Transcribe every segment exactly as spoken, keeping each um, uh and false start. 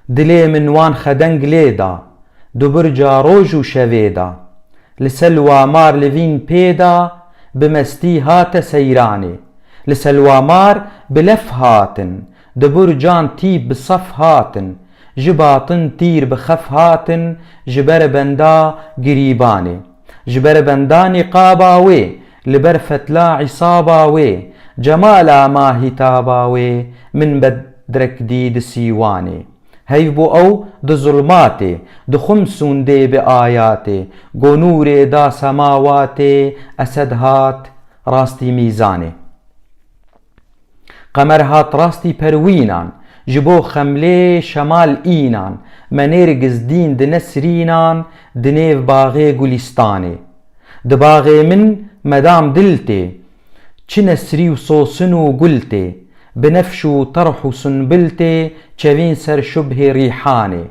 Dilê min wan xedeng lê da, di burca roj û şevê da. Li Selwa mar li vîn pê da, bi mestî hate seyranê. Li Selwa mar bi lef hatin, di burcan tî bi sef hatin, ji batin tîr bi xef hatin, ji ber benda girîbanê. Ji ber benda nîqaba wê, li ber fetla îsaba wê, cemala mahîtaba wê, min bedrek dî di sîwanê. Heyv bû ew di zulmatê, di xum sûndê bi ayatê, go nûrê da semawatê, Esed hat rastî mîzanê. Qemer hat rastî perwînan, ji bo xemlê şemal înan, me nêrgiz dîn di nesrînan, di nêv baxê gulîstanê. Di baxê min medam dil tê, çi nesrî û sosin û gul tê, binefş û terh û sunbil tê, çevîn ser şubhê rîhanê.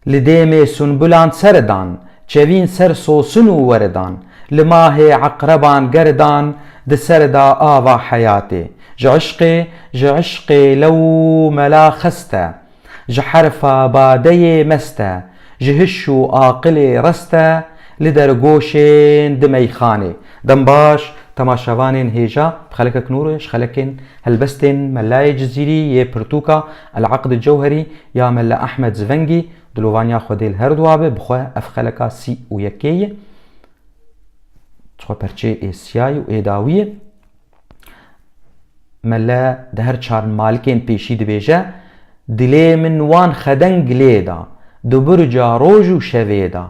Li dêmê sunbulan ser dan, çevîn ser sosin û weridan, li mahê eqreban gerdan, di ser da ava heyatê. Ji eşqê, ji eşqê lew mela xeste, ji herfa badeyê meste, ji hiş û aqilê reste, li dergoşên di meyxanê. Dem baş, temaşevanên hêja, bi xelekek nû re ji xelekên helbestên Melayê Cizîrî yê pirtûka El Eqd Cewherî ya Mela Ehmed Zivengî, dilovaniya Xwedê li her dua be, bi xwe ev xeleka sî û yekê ye. Ji xwe perçeyê ê siyayî û ê dawî ye. Mele di her çar malikên pêşî dibêje, Dilê min wan xedeng lê da, di burca roj û şevê da.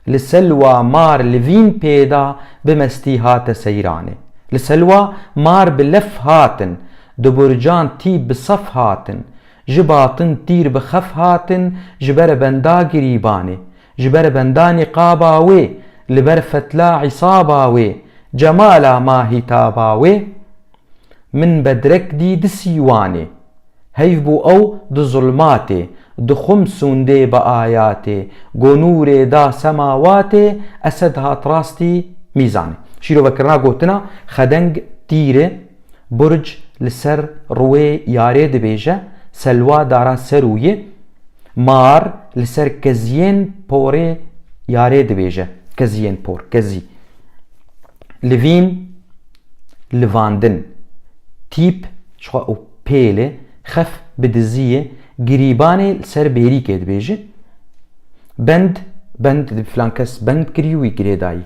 Li Selwa mar li vîn pê da, bi mestî hate seyranê. Li Selwa mar bi lef hatin, di burcan tî bi sef hatin, ji batin tîr bi xef hatin, ji ber benda girîbanê, ji ber benda nîqaba wê, li ber fetla îsaba wê, cemala mahîtaba wê, min bedrek dî di sîwanê. Heyv bû ew di zulmatê, di xum sûndê bi ayatê, go nûrê da semawatê, Esed hat rastî mîzanê. Şîrovekirina gotina xedeng tîr e, burc li ser rûyê yarê dibêje, Selwa dara ser û ye, mar li ser keziyên porê yarê dibêje, keziyên por, kezî. Livîn, livandin, tîp, ji xwe û pêlê, xef bi diziyê, girîbanê li ser bêrîkê dibêje. Bend, bend, filan kes bend kirî, wî girêdayî.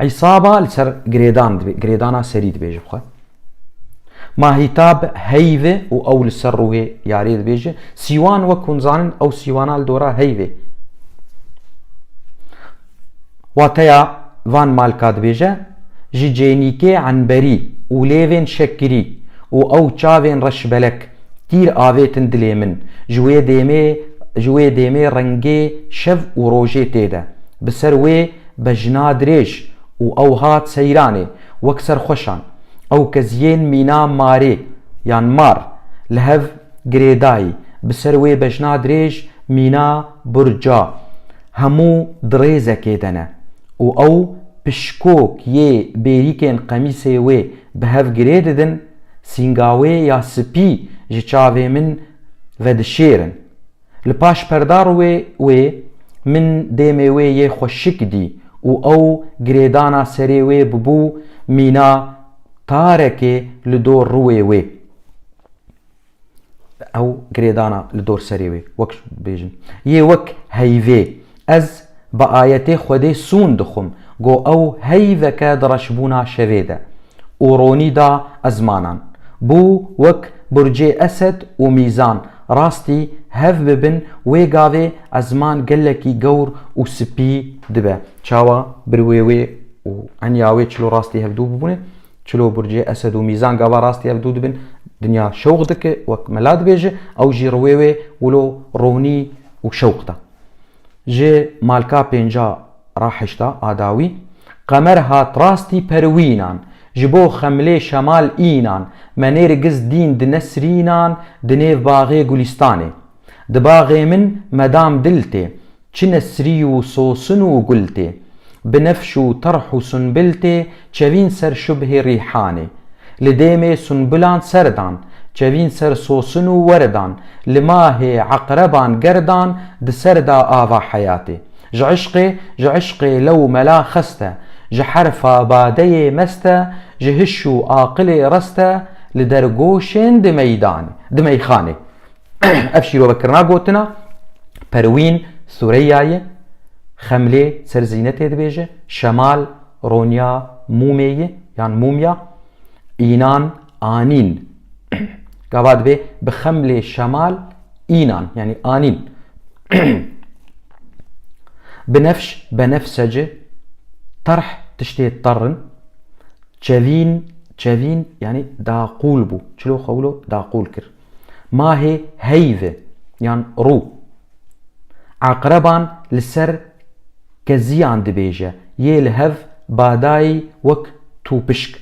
Îsaba li ser girêdan dibe-, girêdana serî dibêje bi xwe. Mahîtab heyv e û ew li ser rûyê yarê dibêje. Sîwan, wek hûn zanin, ew sîwana li dora heyvê. Wateya van malka dibêje, ji cênîkê enberî û lêvên şekirî û ew çavên reşbelek tîr avêtin dilê min. Ji wê dêmê, ji wê dêmê rengê şev û rojê tê de. Bi ser wê bejna dirêj û ew hat seyranê, wek serxweşan. Ew keziyên mîna marê yan mar li hev girêdayî, bi ser wê bejna dirêj mîna burca, hemû di rêzekê de ne û ew pişkok yê bêrîkên qemîsê wê bi hev girê didin, sînga wê ya spî ji çavê min vedişêrin. Li paş perda rûyê wê min dêmê wê yê xweşik dî û ew girêdana serê wê bibû mîna tarekê li dor rûyê wê. Ew girêdana li dor serê wê, wek bêjin, yê wek heyvê. Ez bi ayetê Xwedê sûn dixwim, go ew heyveke di reşbûna şevê de û ronî da ezmanan. Bû wek burcê Esed û Mîzan rastî hev bibin, wê gavê ezman gelekî gewr û spî dibe. Çawa birwê wê û enya wê çilo rastî hevdû bibûne? Çilo burcê Esed û Mîzan gava rastî hevdû dibin, dinya şewq dike, wek mela dibêje, ew jî rûyê wê wilo ronî û şewq da. Ji malka pênca ra heşta a dawî, Qemer hat rastî perwînan, ji bo xemlê şemal înan, me nêrgiz dîn di nesrînan, di nêv baxê gulîstanê. Di baxê min medam dil tê, çi nesrî û sosin û gul tê. Binefş û terh û sunbil tê, çevîn ser şubhê rîhanê. Li dêmê sunbilan ser dan, Çevîn ser sosin û weridan, li mahê eqreban gerdan, di ser da ava heyatê. Ji eşqê, ji eşqê lew mela xeste, ji herfa badeyê meste, ji hiş û aqilê reste, li dergoşên di meydanê, di meyxanê. Ev şîrovekirina gotina Perwîn Sureyya ye. Xemlê ser zînetê dibêje, şemal roniya mûmê ye, yan mûmya, înan anîn. Gava dibê bi xemlê şemal înan, yanî anîn. Binefş, benefseci, terh tiştê terrin, çevîn, çevîn, yanî daqûl bû. Çilo xewlo daqûl kir. Mahê heyve, yan rû. Eqreban li ser keziyan dibêje, yê li hev badayî wek tûpişk.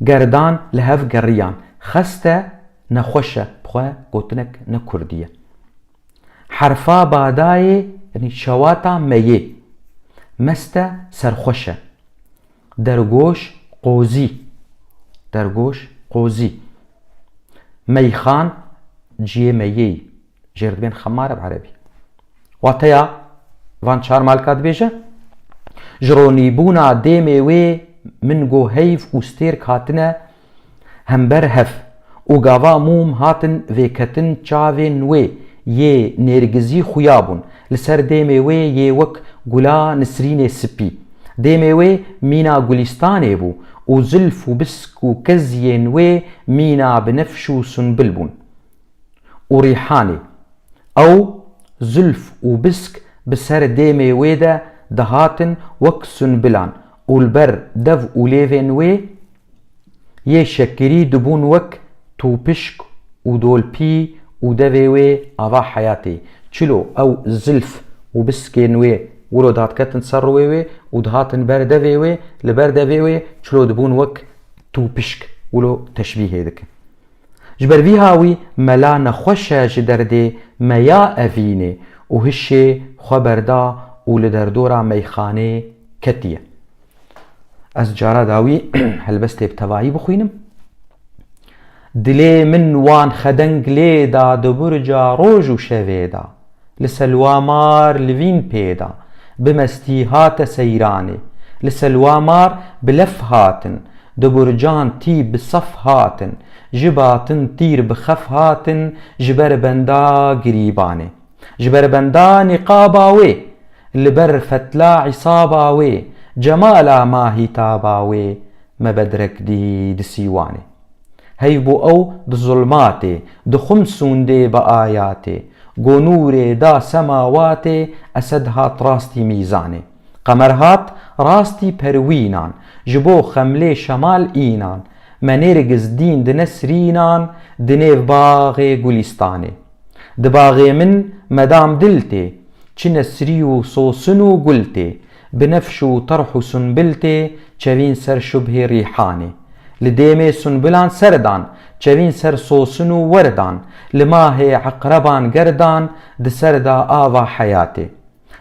Gerdan li hev geriyan. Xeste nexweş e, bi xwe gotinek ne kurdî ye. Herfa badayê, yanî şewata meyê. Meste serxweş e. Dergoş qozî. Dergoş qozî. Meyxan ciyê meyê yî. Jêr dibên xemar e bi erebî. Wateya van çar malka dibêje, ji ronîbûna dêmê wê min got heyv û stêrk hatine hember hev û gava mûm hatin vêketin çavên wê yê nêrgizî xuya bûn. Li ser dêmê wê yê wek gula nisrînê spî. Dêmê wê mîna gulîstanê bû û zilf û bisk û keziyên wê mîna binefş û sunbil bûn û rîhanê. Ew zilf û bisk bi ser dêmê wê de dihatin wek sunbilan û li ber dev û lêvên wê yê şekirî dibûn wek tûpişk û dolpî û devê wê ava heyatê. Çilo ew zilf û biskên wê wilo dadiketin ser rûyê wê û dihatin ber devê wê, li ber devê wê çilo dibûn wek tûpişk wilo teşbîhê dikin. Ji ber vî hawî mela nexweş e ji derdê meya evînê û hişê xwe berda û li derdora meyxanê ketiye. Ez cara dawî helbestê bi tevayî bixwînim. Dilê min wan xedeng lê da di burca roj û şevê da. Li Selwa Mar livîn pê da, bi mestî hate seyranê. Li Selwa Mar bi lef hatin, di burcan tî bi sef hatin, ji batin tîr bi xef hatin, ji ber benda girîbanê. Ji ber benda nîqaba wê, li ber fetla îsaba wê, cemala mahîtaba wê, me bedrek dî di sîwanê. Heyv bû ew di zulmatê, di xum sûndê bi ayatê, go nûrê da semawatê, Esed hat rastî mîzanê. Qemer hat rastî perwînan, ji bo xemlê şemal înan, me nêrgiz dîn di nesrînan, di nêv baxê gulîstanê. Di baxê min medam dil tê, çi nesrî û sosin û gul tê, binefş û terh û sunbil tê, çevîn ser şubhê rîhanê. Li dêmê sunbilan serdan, çevîn ser sosin û werdan, li mahê eqreban gerdan, di ser da ava heyatê.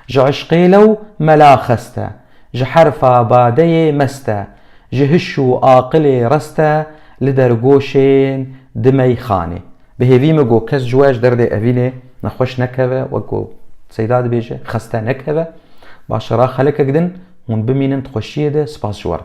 Ji eşqê lew mela xeste, ji herfa badeyê meste, ji hiş û aqilê reste, li dergoşên di meyxanê. Bi hêvî me got kes ji we ji derdê evînê nexweş nekeve, wek ku Seyda dibêje, xeste nekeve. Baş e, ra xelekek din hûn bimînin di xweşiyê de, spas ji we re.